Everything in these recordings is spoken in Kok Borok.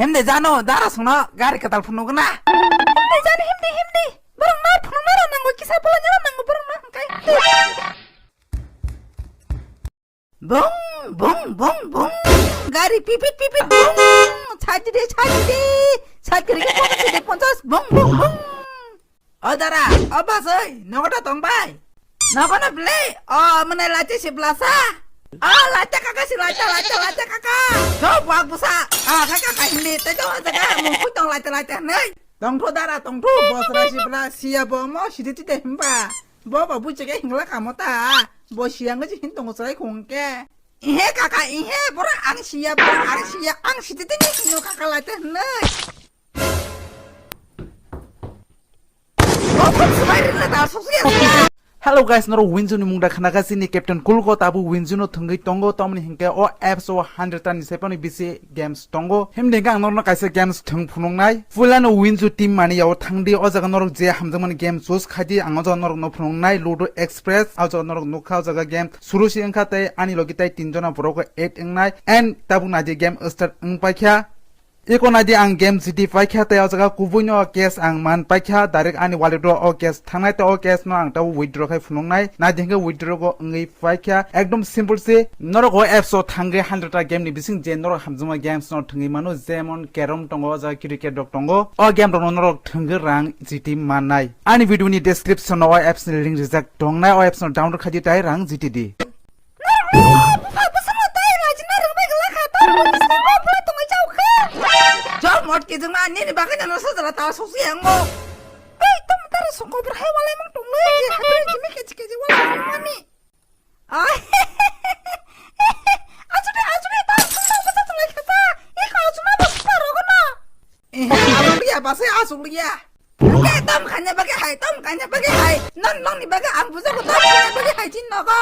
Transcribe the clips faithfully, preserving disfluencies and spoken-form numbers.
Himdi jano, dara songno gari kwtal phunukna. Himdi jani, himdi, himdi. Borok ma phunukna rw nango, kisa bolongya rw nango borok ma hwnkhe. Bung, bung, bung, bung. Gari pipit, pipit, bung. Sajide, sajide. Sajide, ponchas, ponchas. Bung, bung, bung. O dara, o bas oi, nogo da tong bai. Nogo no ble, o mane lache si blasa. O lache kaka si lache, lache, lache kaka. Jo buak busa. A kaka kaka hindi, te jo jaga mung pui tong lache, lache nei. Tong thu dara, tong thu, bosra si bla, siya bo mo, sidi tite himba. Bo ba buche ke hingla kamo ta. Bo siya ngi hin tong srai khung ke. Ihe kaka, ihe, bora ang siya, bora ang siya, ang sidi tite ni hino kaka lache nei. Hello guys, norok Winju ni mungda khnakha, chini Captain Cool ko tabuk Winju no thwngwi tongo, tamoni hinkhe o apps o hundred ta ni sai phano bisi games tongo. Himdi hinkhe ang norokno kaisa games thwng phunuknai. Puila no Winju team mani yao thangdi, o jaga norok je hamjakmani game choose khaidi, ang o jaga norokno phunuknai Ludo Express, o jaga norok nukha o jaga game suru si wngkha tei ani logi tai tin jona borok add wngnai and tabuk naidi game start wng paikha. Eko naidi ang game G T paikha tei o jaga kubuino cash ang man paikha, direct ani wallet o o cash thangnai tei o cash no ang tabuk withdraw khai phunuknai. Naidi hinkhe withdraw go wngwi paikha, ekdom simple se. Norok o apps o thangwi hundred ta game ni bising je norok hamjakma games no thwngwi mano, jemon carrom tongo, o jaga cricket rok tongo. O game rok no norok thwngwi rang G T mannai. Ani video ni description o o apps ni link rijak tongnai, o apps no download khaidi tei rang G T di. Norok bwskango tei raji narwk bai glak kha, tei bwskango bwrwi tongwi chao kha. Jor mot kijwkma nini bagwi no sajla ta sokse yango. Ei, tamo tara songkobor hai walai mang tonglai, je habre jimi kechi kechi walai mang mani. Ai. Achuri, achuri, ta songkobor sa tonglai kha ta. Iko achuna bo spa rogo no. Eh, asukliya, basai asukliya. Hwnkhe tam khaina bagwi hai, tam khaina bagwi hai. Non, nongni bagwi ang bujago tam khaina bagwi hai chin nogo.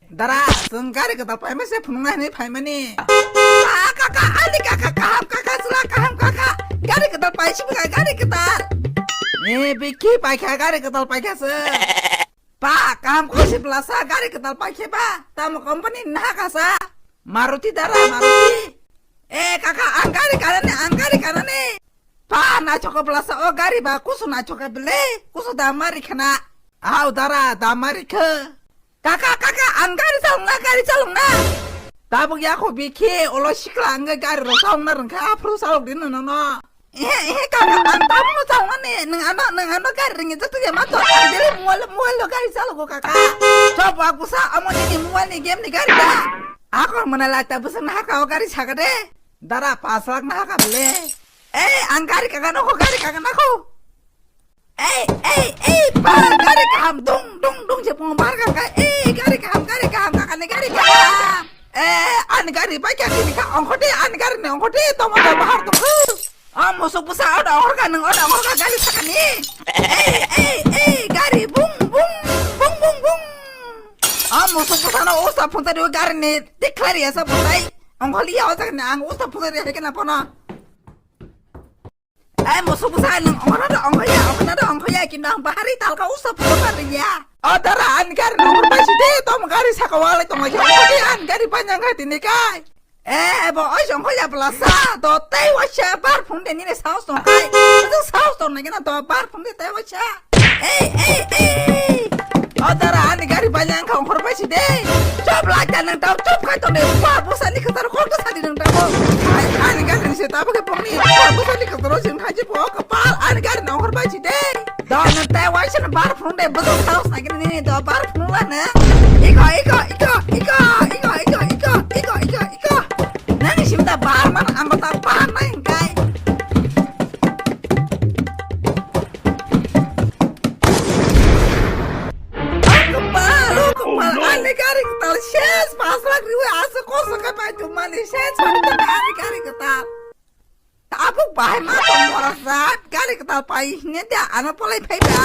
Dara, chwng gari kwtal paima se phunukna hinwi phaimani. Ah, kaka, ani kaka, kaham kaka, chwla kaham kaka. Gari kwtal paisi bwkha, gari kwtal. Eh, bikhi paikha, gari kwtal paikha se. Pa, kaham kho si blasa, gari kwtal paikhe ba. Tamo company ni naha kasa. Maruti dara, Maruti. Eh, kaka, ang gari kanani, ang gari kanani. Pa, naithok khe blasa, o gari ba kusu naithok khe bele, kusu dam ma rikha na. Au dara, dam ma rikha. Kaka, kaka, ang gari chalokna, gari chalokna. Tabuk yakho bikhe, olo sikla ang gari rok chalokna rwngkha, aphuru chalok di nono. Ehe, ehe, kaka, ang tabukno chaloknani, nwng ano, nwng ano gari rwngya joto ya ma to, ang daily mobile, mobile lo gari chalogo kaka. Chop, wa kusa, amo nini mobile ni game ni gari da. Akor mwnai lai ta bwswk na haka o gari saka de. Dara, pas lakh na haka bele. Ei, ang gari kaka nokho, gari kaka nokho. Ei, ei, ei, pa, gari kaham, dung, dung, dung, je pung bar kaka. Ei, gari kaham, gari kaham, kaka ni gari kaham. Eh, ani gari bai kya kini ka ongkho de, ani gari ni ongkho de, tomo to bahar tong khu. O musuk bwsa, o da ongkho ka, nung o da ongkho ka, gari saka ni. Ei, ei, ei, gari, bung, bung, bung, bung, bung. O musuk bwsa no usa phunta de gari ni, tikhlari asa bwsai. Ongkho liya o saka ni, ang usa phunta de hekena pono. Ai, musuk bwsa, nung ongkhorna do ongkhoya, ongkhorna do ongkhoya, kintu ang bahari talka usa phuto pariya. O dara, ani gari nongkhor bai sidi, tom gari saka walai tongma khe ongkhordi, ani gari bai nang kha tini kai. Eh, bo oi ongkhoya blasa, do tei waisa bar phung de nini saos tong kai. Itu saos tong nang khe na do bar phung de tei waisa. Ei, ei, ei! O dara, ani gari bai nang kha ongkhor bai sidi. Chop lai ta nang tao, chop khai tong de, ba bwsa ni khatar khor ta sadi nang tao. Ai, ani gari ni se tabo khe pongni, ba bwsa ni khatar o sing khai je po, kapal, ani gari nongkhor bai sidi. Do nang tei waisa na bar phung de, bwsa saos na kini ni, do bar phung la na. Iko, iko, iko, iko. Nang sim ta bar man, ang ta bar na hingkai. O kwpal, o kwpal, ani gari kwtal ses, pas lakh riwi asa koso khe pai tongmani ses, ani gari kwtal. Tabuk bahai ma tong borok jat, gari kwtal pai hine de ano polai phai ba.